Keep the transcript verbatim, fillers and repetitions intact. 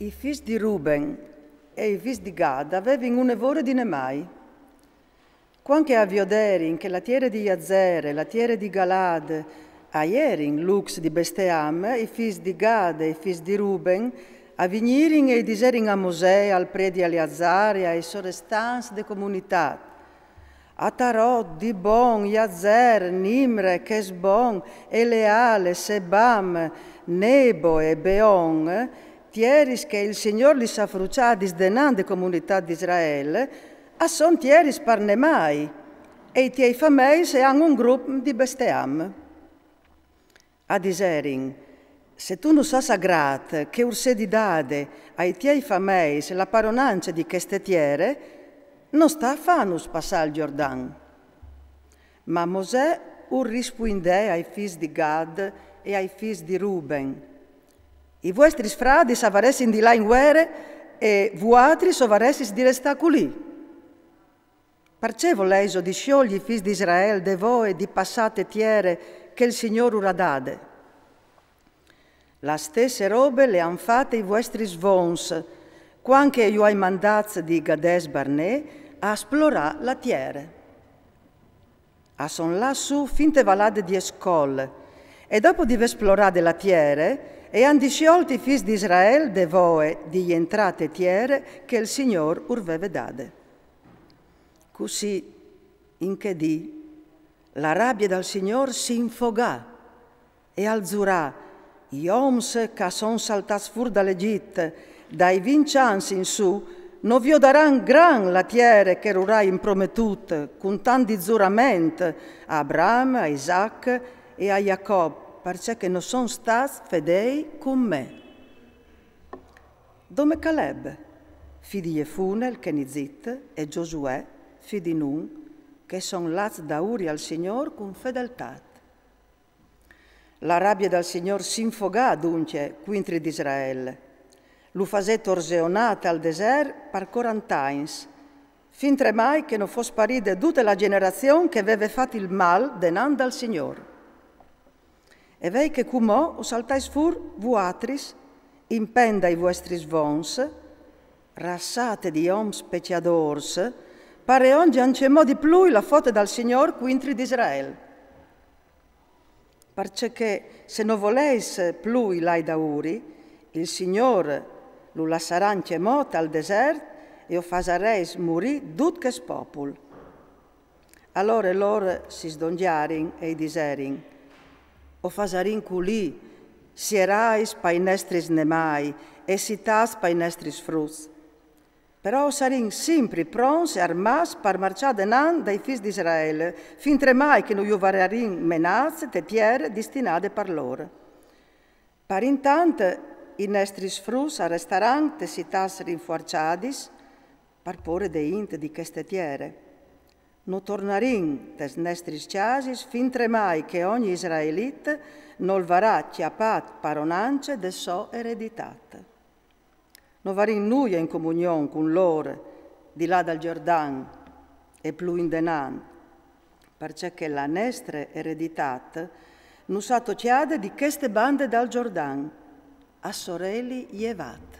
I fis di Ruben e i fis di Gad a vevin une vore di nemai. Cuant che a vioderin che la tiere di Jazer e la tiere di Galaad a jerin lûcs di besteam, i fis di Gad e i fis di Ruben a vignirin e i diserin a Mosè, al predi Eleazar e ai sorestants de comunitât: Atarot, Dibon, Jazer, Nimre, Chesbon, Eleale, Sebam, Nebo e Beon, tieris che il Signôr lis à fruçadis denant de comunitât di Israel, a son tieris par nemai, e i tiei fameis e àn un grup di besteam. A diserin: Se tu nus âs agrât che ur sedi dade ai tiei fameis la paronance di cheste tiere, no sta a fânus passâ il Jordan. Ma Mosè ur rispuindè ai fis di Gad e ai fis di Ruben: I vuestris fradis a varessin di lâ in vuere e vuatris o varessis di restâ culì. Parcè voleiso di siogli i fis di Israel de voie di passâ te tiere che il Signôr ur à dade? La stesse robe le àn fate i vuestris vons, cuant che ju ai mandâts di Cades Barnè a esplorâ la tiere. A son lâts sù fin te valade di Escol, e dopo di vê esplorade la tiere, e àn disciolt i fis di Israel de voie di jentrâ te tiere che il Signôr ur veve dade. Cussì, in chê dì, la rabie dal Signôr si infogà e al zurà: I oms che a son saltâts fûr dal Egjit, dai vincj ans in sù, no viodaran grant la tiere che ur ai imprometût cun tant di zurament a Abraham, a Isac e a Jacob, parcè che no son stâts fedei cun me. Dome Caleb, fi di Jefune il Kenizit, e Giosuè, fi di Nun, che a son lâts daûri al Signôr cun fedeltât. La rabie dal Signôr si infogà duncje cuintri di Israel. Lu fasè torzeonâ tal desert par cuarante agns, fintremai che no fos sparide dute la gjenerazion che e veve fat il mâl denant dal Signôr. E vei che cumò o saltais fûr vuatris, in pent dai vuestris vons, rassate di oms pecjadôrs, par reonzi ancjemò di plui la fote dal Signôr cuintri di Israel. Parcè che, se no voleis plui lâi daûri, il Signôr lu lassarà ancjemò tal desert e o fasareis murî dut chest popul. Alore lôr si sdongjarin e i diserin: O fasarìn culì sierais pai nestris nemâi e citâts pai nestris fruts. Però o sarìn simpri pronts e armâts par marcjâ denant dai fis di Israel, fintremai che no ju vararìn menâts te tiere destinade par lôr. Par intant i nestris fruts a restaran tes citâts rinfuarçadis, par pôre de int di cheste tiere. No tornarìn tes nestris cjasis fintremai che ogni israelit nol varà cjapât paronance de sô ereditât. No varìn nuie in comunion cun lôr di là dal Jordan e plui indenant, parcè che la nestre ereditât nus à tocjade di cheste bande dal Jordan, a soreli jevât.